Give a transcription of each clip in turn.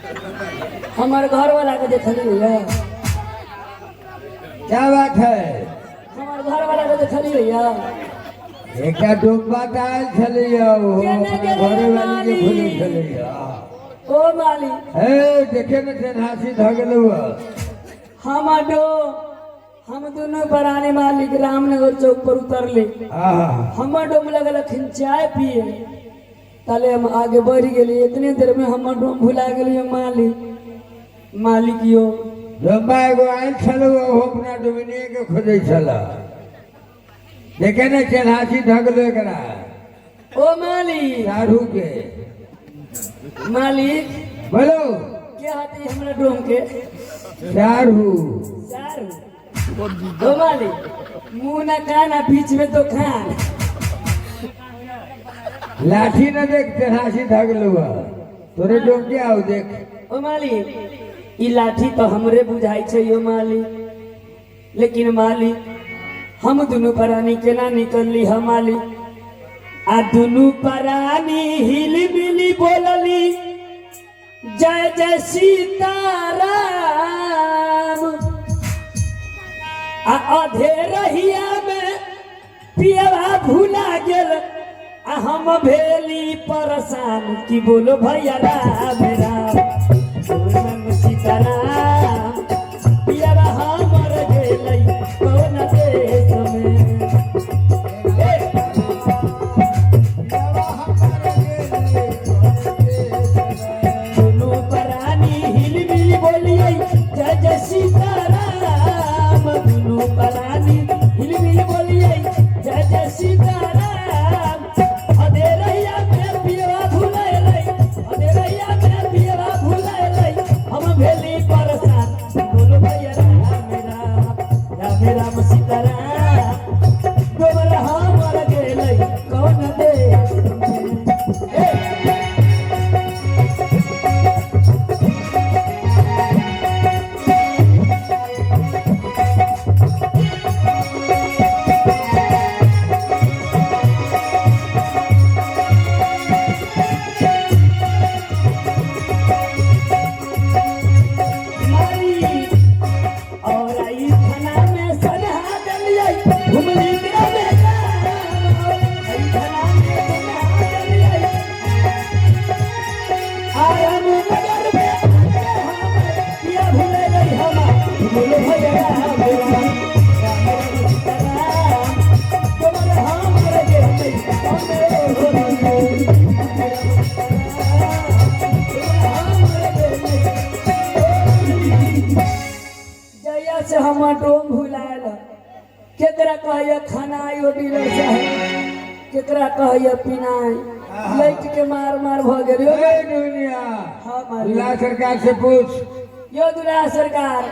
हमर घर वाला के देखली है। क्या बात है? हमर घर वाला के देखली है। एकटा डुब्बा तऽ आयल छलैया, ओहो केने अपना गेलै घरे वाली के माली? खोजै छलैया। ओ मालिक। हे, देखे ने, टेनहासी धऽ गेलौ। हम डोम, हम दुनू परानी मालिक रामनगर चौक पर उतरले। आहा। हमर डोम लगलखिन चाय पिए, तले हम आगे बढ़ि गेली। इतने देर में हमर डोम भुला गेलियो मालिक। मालिक यो। डुब्बा एगो आयल छलौ, ओहो अपना डुबनिये के खोजै छल। देखे ने, टेनहासी धऽ गेलौ एकरा। ओ मालिक। साढ़ू के। मालिक। बोलो। के हती हमरा डोम के? साढ़ू। सारू। ओ मालिक, मुंह ना कान आ बीच में दोकान। लाठी न देख, टेनहासी धऽ गेलौ। तोरे डोम के आउ देख। ओ मालिक, ई लाठी तो हमरे बुझाई छै यो मालिक, लेकिन मालिक, हम दुनू प्राणी केना निकलली हम मालिक? आ दुनू प्राणी हिली मिली बोलली, जय जय सीताराम। आ अधे रहिया में पियवा भुला गेल आ हम भेली परेशान। की बोलो भैया राम राम, बोलन सीताराम। पियवा हमर गेलै कौन देश में? ए, दुनू प्राणी हिल मिल बोलियै, जय जय सीताराम। दुनू प्राणी हिल मिल बोलियै, जय जय सीताराम। अधेरैया में पियवा भुलैलै, अधेरैया में पियवा भुलैलै, हम भेली परेशान। बोलो भैया राम राम, राम राम सीताराम। गोबर हमर गेलै कौन देश में? ए, मारी और आई थाना में सनहा देलियै, घुमली ग्रामे ग्राम। और आई थाना में सनहा देलियै, आराम नगर में हमर पिया भुलैलै हमार। बोलो भैया राम राम, राम राम सीताराम। तोमर हमर गेलै कौन हो? राम राम सीताराम, तोमर हमर गेलै। जहिया से हमर डोम भुलायल, केकरा कहैया खानाइ ओ डीलर साहेब, केकरा कहैया पिनाइ? लैट के मार मार भऽ गेल यौ। ए दुनिया। हाँ मालिक। दुल्हा सरकार से पूछ। यौ दुल्हा सरकार,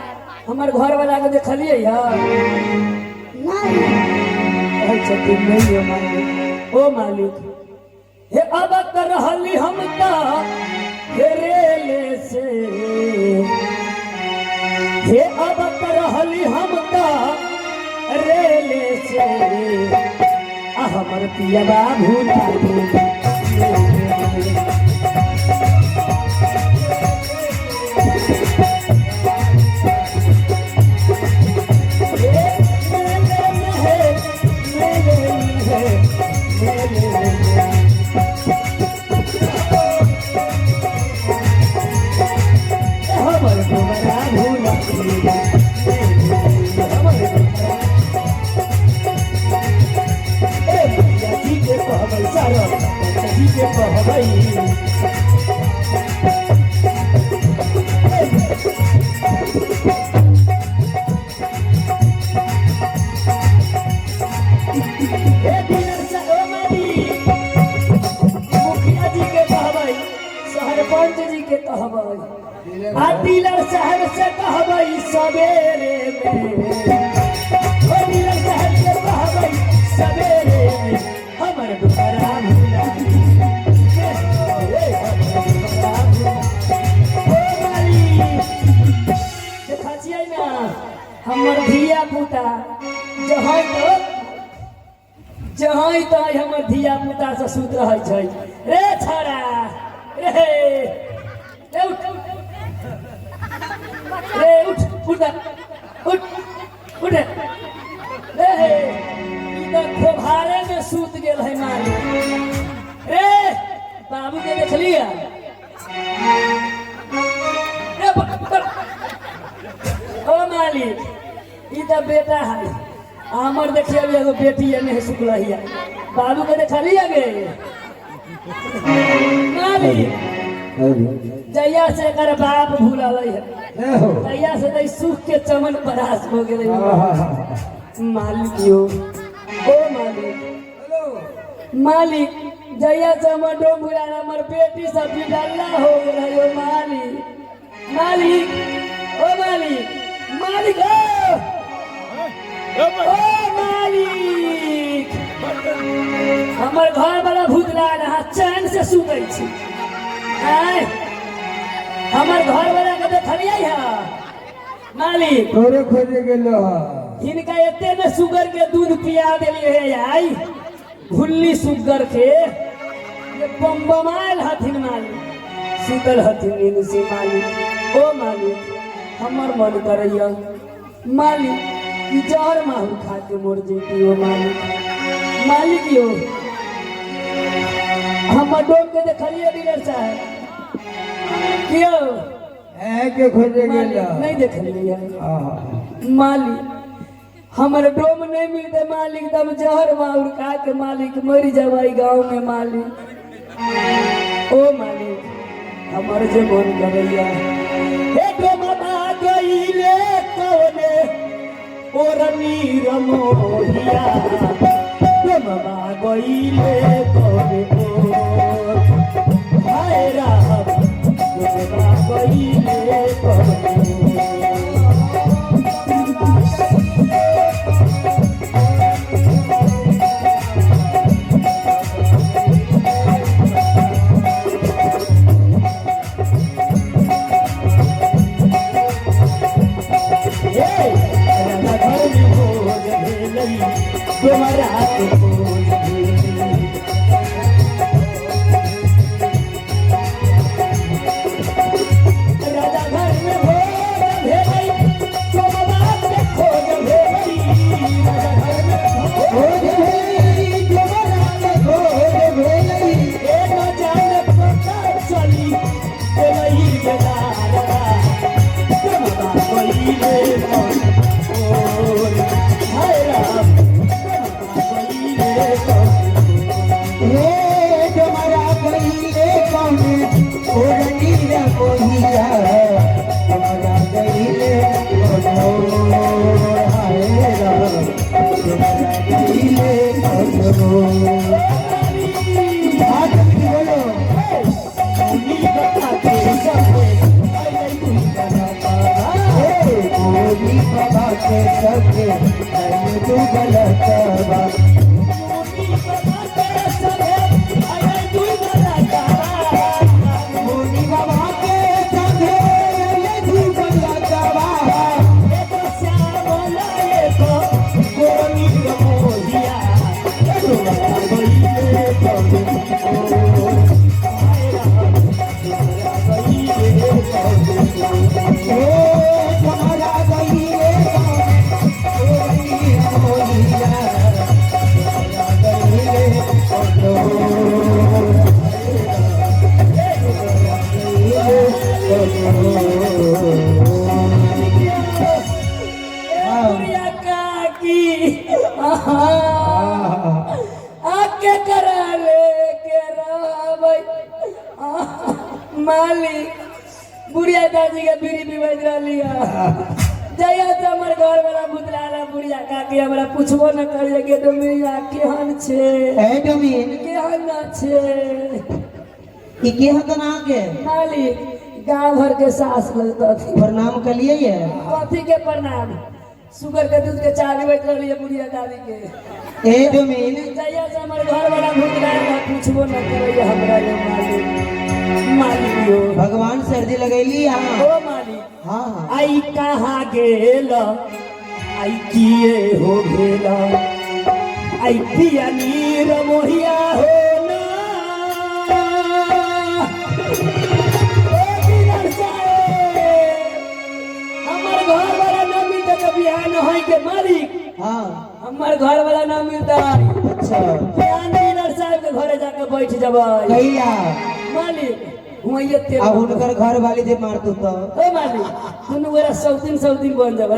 हमर घर वाला के देखलियै यौ? नहीं। कहै छथिन नहि यौ मालिक। ओ मालिक, हे अब तऽ रहली हम तऽ हे रेले से, हे अब तऽ रहली हम तऽ रेले से, आ हमर पियबा भुला गेल। हे मेले में हे, मेले में हे, मेले में हमर डोमरा भुला गेल, हमर डोमरा। ए भैया जी के कहबै, सारा जी के कहबै। ए डीलर सा, ओ मालिक, मुखिया जी के कहबै, सरपंच जी के कहबै, आ डीलर साहब से कहबै सवेरे में। ओ डीलर साहब से कहबै सवेरे में, हमर डोमरा भुला ए, हमर डोमरा भुला। ओ मालिक, देखा छियै ना, हमर धिया पुता जहाँ तो जहाँ तहाँ हमर धिया पुता से सुत रहै छै। रे छौड़ा, रे रे उठ। मालिक, ई तऽ बेटा है हमर। देखिए अभी एगो बेटी है नहीं शुक्लहिया बाबू के देखली गे मालिक। जहिया से एकर बाप भूलल है ए हो। तहिया से तऽ ई सुख के चमन परास हो गेलै। मालिक यो, ओ मालिक। हेलो। मालिक, जहिया से हमर डोम भुलाल, हमर बेटी सब बिगड़ला हो गेलै। ओ मालिक, मालिक, ओ मालिक, मालिक, ओ ओ मालिक, हमर घर वाला भूतलाल, अहाँ चैन से सुतै छी? आँय, हमर घर वाला के देखलियै है मालिक? तोरे खोजे गेलो हा। हिनका एते ने सुगर के दूध पिया देलियै हे आई, भुल्ली सुगर के, ये बमबमायल हथिन मालिक, सुतल हथिन नींद से मालिक। ओ मालिक, हमर मन करैया मालिक ई जहर माहुर खा के मर जैती। ओ मालिक, मालिक यो, हमर डोम के देखलियै डीलर साहब कियो? ए के खोजे गेलो? नहीं देखलियै है। आहा। मालिक, हमर डोम नहीं मिलते मालिक, तब जहर माहुर खा के मालिक मर जबै गाँव में मालिक। ओ मालिक, हमर जे मन करैया, हे डोमबा गईले कौने ओरनी रमोहिया, डोमबा गईले कौने ओर, हाय राम, डोमबा गईले कौने ओर। हे राधा घर में भोज भेलै, डोमरा के भोज भेलै। राजा घर में भोज भेलै, डोमरा के खोज भेलै। राजा घर में खोज भेलै, डोमरा के खोज भेलै। ए न जाने कतऽ चली गेलै बेदारा, डोमरा गईले कौन, हाय राम, डोमरा गईले कौन। हे डोमरा गईले कौने ओरनी रे मोहिया, डोमरा गईले कौनो, हाय राम, डोमरा गईले कौनो। हाथ में बोलो। हे मोदी बाबा के सखे अरे तू गलतवा। मोदी बाबा के सखे अरे तू गलतवा। हे डोमरा गईले कौने ओरनी मोहिया, डोमरा गईले कौनो, गईले कौनो। काकी आके करा ले के रहबै मालिक। बुढ़िया दादी के बीड़ी पीबैत रहली। जहिया से हमर घर वाला बुतलाला, बुढ़िया काकी हमरा पुछबो न करिए के डोमिया केहन छै। ए डोमिन। केहन न छै। ई के हतन अहाँके? मालिक, गाँव भर के सास लगतथिन। प्रणाम कलियै ये? कथी के प्रणाम? सुगर के दूध के चाय पीबैत रहलियै बुढ़िया दादी के। ए डोमिन। जहिया से हमर घर वाला भूत पूछबो न करैया हमरा ये मालिक, मालिक यो। भगवान सर्दी लगैली अहाँ? ओ मालिक। हाँ हाँ। आई कहाँ गेल, आई किए हो भेल, आई पिया नीर मोहिया हो ना। ओ डीलर साहेब, हमर घर वाला न मिलते तऽ बियाह न होय के मालिक। हाँ। हमर घर वाला न मिलता। अच्छा। बिहान डीलर साहब के घरे जाके बैठ जबै। कहिया? मालिक। हुआइए तेल आ हुनकर घर वाली जे मारतू तो ओ मालिक दुनू गोरा सौतीन सौतीन बन जाबे।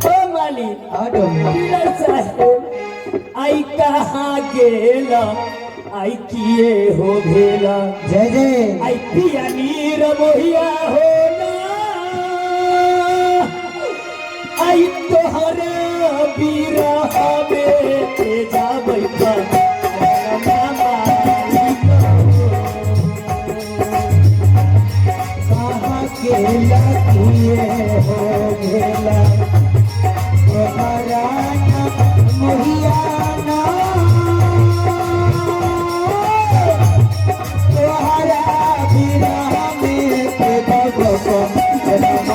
ओ मालिक, हाँ डोमिन। डीलर साहेब, आई कहाँ गेला, आई किए हो भेला? जय जय। आई पिया नीर मोहिया हो ना, आई तोहरे बीरा में ते जाबै कहाँ केला किए हो भेला तोहरा ना मोहिया ना, तोहरा बिरह में के भगव राम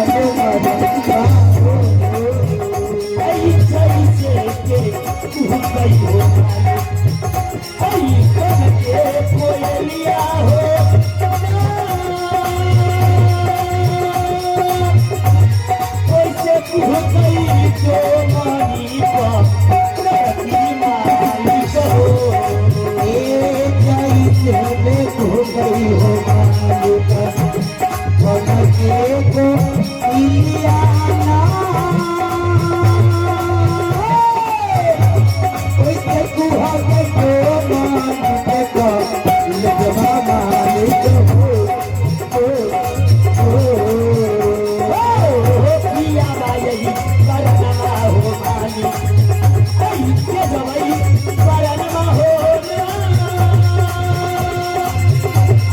आई जैसे के तू गई हो, आई कन के कोयलिया हो कैसे तू गई जो मनी पर मालिक हो। ए जैसे में तू गई हो मालिक बन के को इलिया ना, ओइसे कुहा के को मान के लगवा मालिक हो ओ ओ ओ पिया बाई करनमा हो मालिक, ऐ के जवई करनमा हो ना,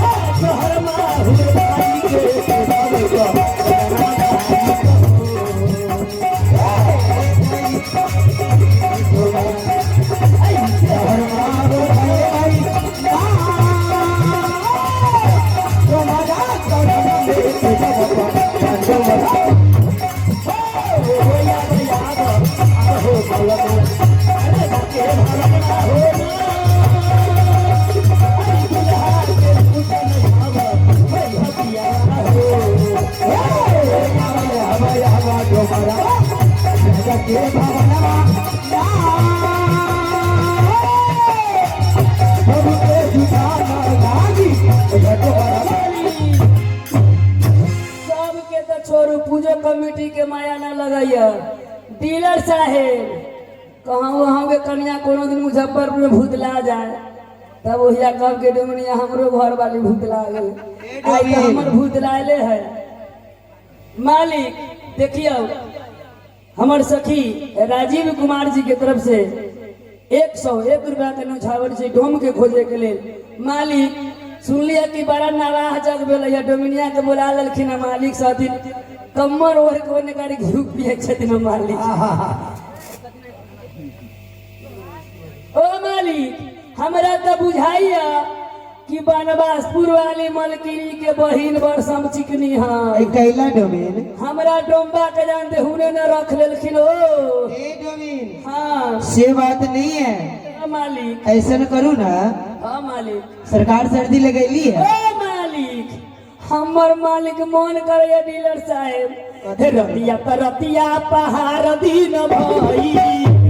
आ तोहर माहुर भाई के जवई करनमा मालिक हो। ऐ हर मारो भाई ना तुम्हारा करम में जब जब ओ याद याद हो बोलना, अरे के भरना हो ना, ऐ दुल्हा के कुटन आव भई हतिया हो। सबके तो छोड़ू, पूजो कमेटी के माया ना लगैया। डीलर साहेब, कहाँ वहाँ के कन्या कोनो दिन मुजफ्फरपुर में भूत ला जाए तब ओहिया कब के डुमनिया हमरो घर वाली भूत ला गेल। आइ तऽ हमर भूत लाले है। मालिक देखियौ, हमर सखी राजीव कुमार जी के तरफ से 101 रुपया के न्योछावर छै डोम के खोजे के लेल। मालिक सुनलियै कि बड़ा नवाह जग भेलै, डोमिनिया के बोला लेलखिन हँ मालिक छथिन कम्मर ओढ़ के ओने गाड़ी घी पियै छथिन मालिक। ओ मालिक, हमरा तऽ बुझाइया कि बनवासपुर वाली मलकिनी के बहिन बड़ समचिकनी है। कैला डोमिन? हमरा डोम्बा के जानते हुने न रख लेलखिन ओ। ए डोमिन। हाँ। से बात नहीं है। हाँ मालिक। ऐसा न करू ना। हाँ मालिक। सरकार सर्दी लगैली है। ओ मालिक, हमर मालिक मन करे डीलर साहेब, रतिया रतिया पहाड़ दिन भई,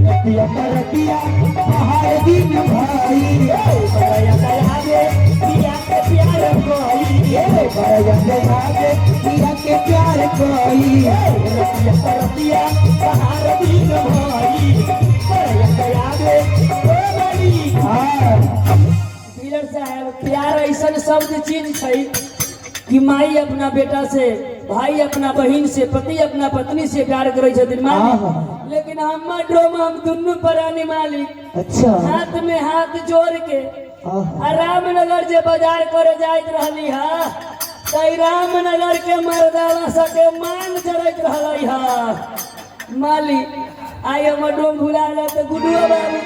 रतिया रतिया पहाड़ दिन भाई, बड़या दया रे पिया के प्यार कोई, बड़या दया रे पिया के प्यार कोई, रतिया रतिया पहाड़ दिन भई, बड़या दया रे ओ मालिक। हाँ। डीलर साहब, प्यार ऐसा शब्द चीज छै कि माई अपना बेटा से, भाई अपना बहिन से, पति अपना पत्नी से प्यार करै छथिन मालिक, लेकिन हमर ड्रोम हम दुनू प्राणी मालिक अच्छा हाथ में हाथ जोड़ के आ रामनगर जे बाजार करे जाइत रहली हा त रामनगर के मर्दाना सबके मान चढ़ैत रहलै हा मालिक। आइ हमर डोम भुला गेल तऽ गुडुआ बाबू,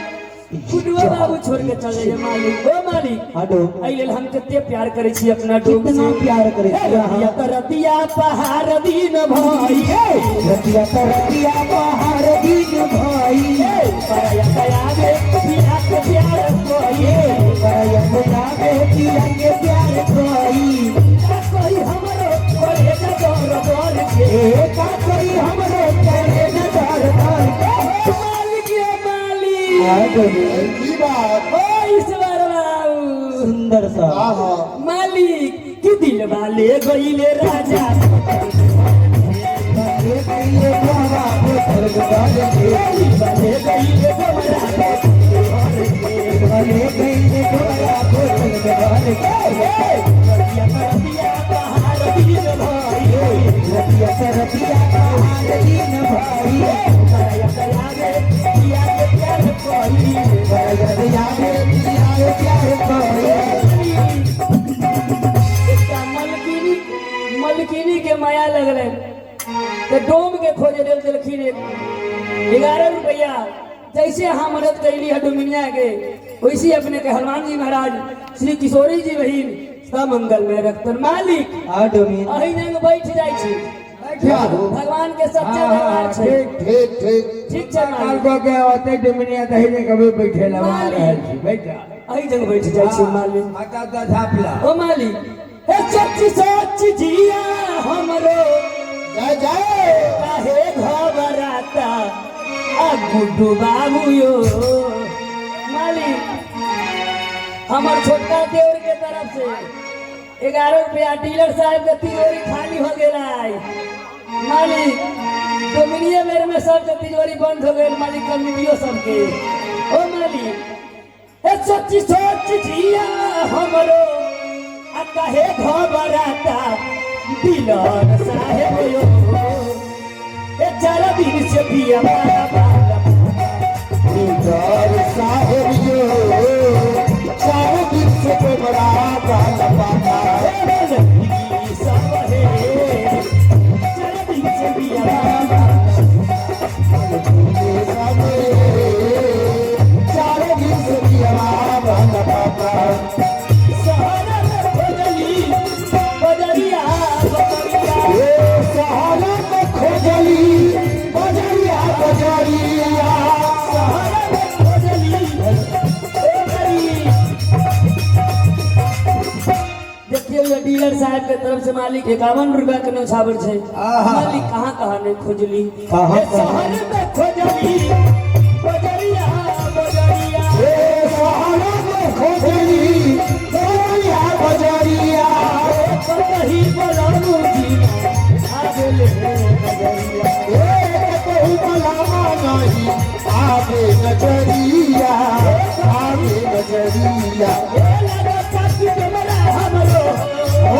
गुडुआ बाबू छोड़ के चल जाइए मालिक। ओ मालिक, हेलो। एहि लेल हम कते प्यार करै छी अपना डोम कितना से। प्यार करे छी रतिया त रतिया पहाड़ दिन भई, रतिया त रतिया पहाड़ दिन भई, बड़या दया रे पिया के प्यार कोई, बड़या दया रे पिया के प्यार कोई, का कोई हमरो करे न डर डर के, ए का कोई हमरो करे न डर डर के। मालिक ये मालिक आ डोमिन। की बात? ओ ईश्वर बाबू सुंदर सा आहा। मालिक। पियवा ले गईले राजा। ले गईले बाबा बोतल भर के, पियवा ले गईले डोमरा बोतल भर के। ले गईले डोमरा बोतल भर के। रतिया रतिया पहाड़ दिन भाई, रतिया रतिया पहाड़ दिन भाई। बड़ा दया पिया के प्यार कोई, बड़ा दया पिया के प्यार कोई। एकटा मलकिनी, मलकिनी के माया लगलै तऽ डोम के खोजे लेल देलखिन 11 रुपया। जैसे हम मदद कैली है डोमिनिया के, वैसे अपने के हनुमान जी महाराज श्री किशोरी जी बहिन सब मंगल में रखतन मालिक। आ डोमिन अही जंग बैठ जाइ छी, भगवान के सच्चा दरबार छै। ठीक ठीक ठीक ठीक छै काल मालिक। को के ओते डोमिनिया दही ने कभी बैठे लगा रहल छी, बैठ अही जंग बैठ जाइ छी मालिक। माता ता झापला। ओ मालिक, हे सच्ची सच्ची जिया हमरो जय जय। काहे घबराता आ गुड्डू बाबू यो। मालिक हमर छोटका देवर के तरफ से 11 रुपया। डीलर साहब के तिजोरी खाली हो गेल मालिक। डोमिनिये बेर में सबके तिजोरी बंद हो गेल मालिक, कमिटियो सबके। ओ मालिक, हे सच्ची सच्ची जिया हमरो आ काहे घबराता डीलर साहेब यो। ए 4 दिन से पिया बाबा डीलर साहेब यो, 4 दिन से डोमरा बाला पाता। सब हे 4 दिन से पिया बाबा 4 दिन से पिया बाला पाता। शहर में खोजली बजरिया बजरिया, ए शहर में खोजली बजरिया बजरिया, शहर में खोजली ए गरी। देखियो ये डीलर साहब के तरफ से मालिक 51 रुपया के नौछावर छै। मालिक कहाँ कहाँ नहीं खोजली, कहाँ ए शहर में खोजली बजरिया बजरिया, ए शहर में खोजली बजरिया बजरिया, कहीं बोलाऊ जी आगे बजरिया, ए कहू बलावा नहीं आवे नजरिया, आवे नजरिया। ए लगा साथी डोमरा हमरो, ओ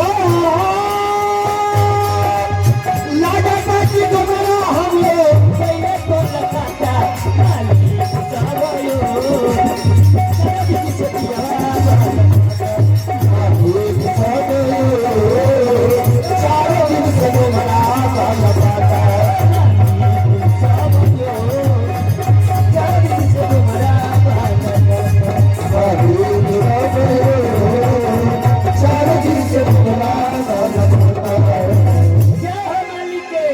लागा बाकी डोमरा हमरो। पहले तो लगाता मालिक सब यो, 4 दिन से पिया सब यो, 4 दिन से डोमरा बाला पाता। सब यो, 4 दिन से डोमरा बाला सब यो, 4 दिन से डोमरा बाला पाता। जय हो मालिक के।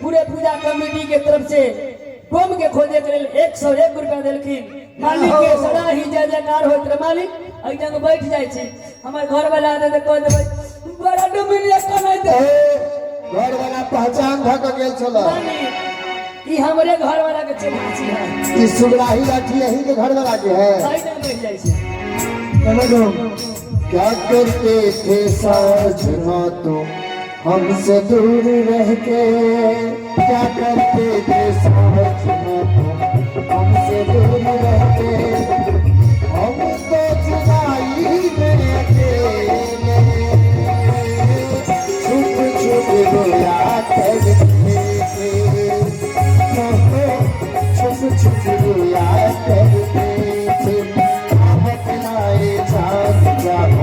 पूरे पूजा कमेटी के तरफ से डोम के खोजे के लेल 101 रुपया देलखिन मालिक के। सदा ही जय जयकार होइत रहे मालिक। एहि जगह बैठ जाइ छी, हमर घर वाला आते तऽ कह देबै बड़ा डोमिनिया कनैत। ए घर वाला पहचान धऽ के गेल छल। मालिक ई हमरे घर वाला के चेन्हासी है। ई सुगराही लाठी यही के घर वाला के है। एहि जगह बैठ जाइ छी। चलो डोम। क्या करते थे साजना तुम हमसे दूर रह के, क्या करते थे साजना तुम हमसे दूर रह के, हम तो जुदाई में अकेले छुप छुप रोया करते थे, छुप छुप रोया करते थे। हम बतलाए चांद जाओ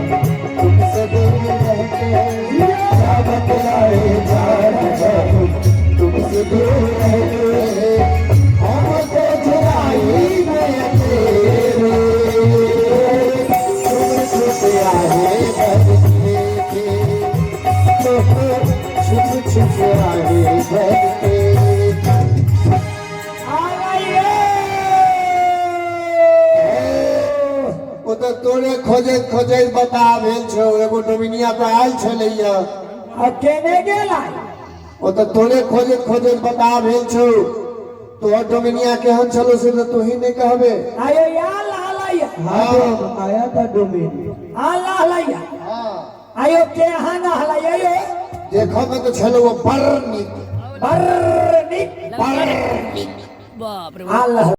तुमसे दूर रह के, क्या बतलाए चांद जाओ तुमसे दूर रह के, हम तो जुदाई में अकेले छुप छुप आहे भरते थे, छुप छुप आहे भरते थे। ओ तऽ तोरे खोजैत खोजैत बता भेल छौ। एगो डोमिनिया पर आयल छलैया। आ केने गेला? ओ तऽ तोरे खोजैत खोजैत बता भेल छौ। तोहर डोमिनिया केहन छलो से तऽ तोही नहि कहबे। आयो या लालैया। हाँ डोम आया था डोमिन। आ लालैया। हाँ। आयो के अहाँ नहलाइयो यो? देखो में तो छलो वो बड़ नीक। बड़ नीक। बड़ नीक। आल्लाह।